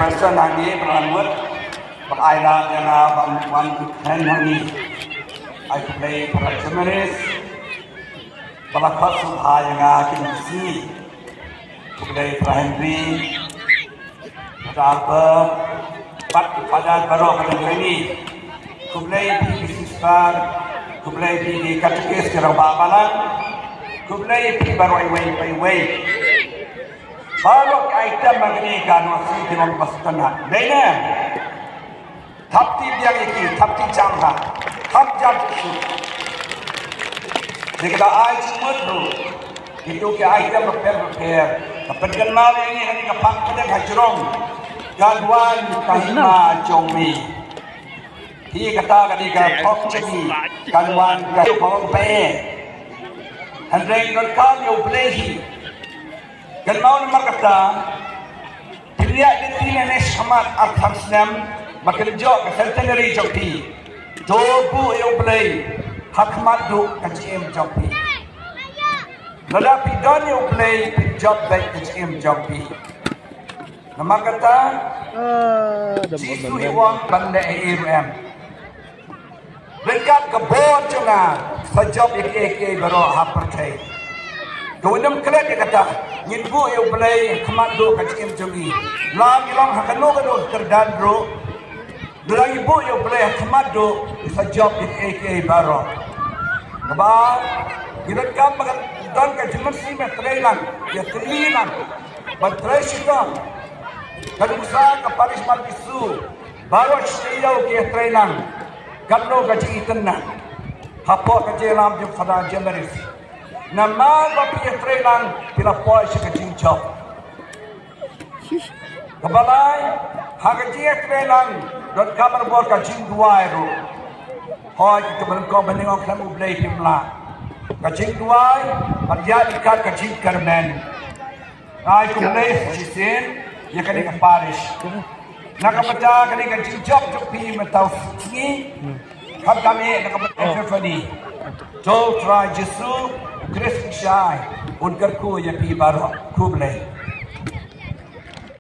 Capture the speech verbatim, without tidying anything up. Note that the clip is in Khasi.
Sa na ngi ba la mut ba ai la ïa nga ban wan kren hangne. Ai khublei para jemedis ba la khot sngewbha ïa nga kine ki sngi. Khublei para Henry, para Albert bad ki para baroh ba dang kane. Khublei ïa phi ki sister, khublei ïa phi ki katekis ki rangbah balang. Khublei ïa phi baroh iwei pa iwei. Baroh ki item ba kane ka nongsi ki long ba sngewtynnat. Dei ne? Thap ti biang ïa ki, thap ti jam ha. Thap jam ti shu. Dei ka da ai jingmut ruh. Kito ki item bapher bapher. Ka pynkynmaw ïa ngi ha kane ka park pdeng ha jrong. Ka duwan ka hima jong mi. Hi kata ka dei ka thok jong ngi. Ka duwan ka thok pe. Hynrei donkam ïa U Blei hi. Kynmaw namar kata, phin ïaid lynti ne shakhmat arphew snem, ba kin jop ka centenary jong phi. To buh ïa U Blei ha khmat duh ka jingim jong phi. Lada phi don ïa U Blei, phin jop beit ka jingim jong phi. Namar kata, Jisu hi u ong ban leh ei ei ruh em. Ryngkat ka bor jong nga, sa jop ïa kiei kiei baroh ha pyrthei. Ka wyndem klet ïa kata, ngin buh ïa U Blei ha khmat duh ka jingim jong ngi. La ngi long ha kano kano ka kyrdan ruh, la ngi buh ïa U Blei ha khmat duh, sa jop ïa kiei kiei baroh. Kaba ngi donkam ba ka don ka jingmynsiem ïa trei lang, ïa trei lang, ba trei shitom. Ka nuksa ka parish Mawbisu, baroh shi taïew ki ïa trei lang. Katno ka jingitynnat hapoh ka jingïalam jong Father Jemedis. Namar ba phi ïa trei lang phi la poi sha ka jingjop. Kaba lai, ha ka jingïa trei lang donkam bor ka jingduwai ruh. Hooid, kita ba nyngkong ba nyngkong khlem U Blei phim lah. Ka jingduwai bad ïa ikat ka jingkyrmen. Ai khublei shisien ïa kane ka parish. Na ka bynta kane ka jingjop jong phi mynta u sngi. Khamtam eh na ka bynta Epiphany. To Trai Jisu Khrist shai un kyrkhu ïa phi baroh. Khublei.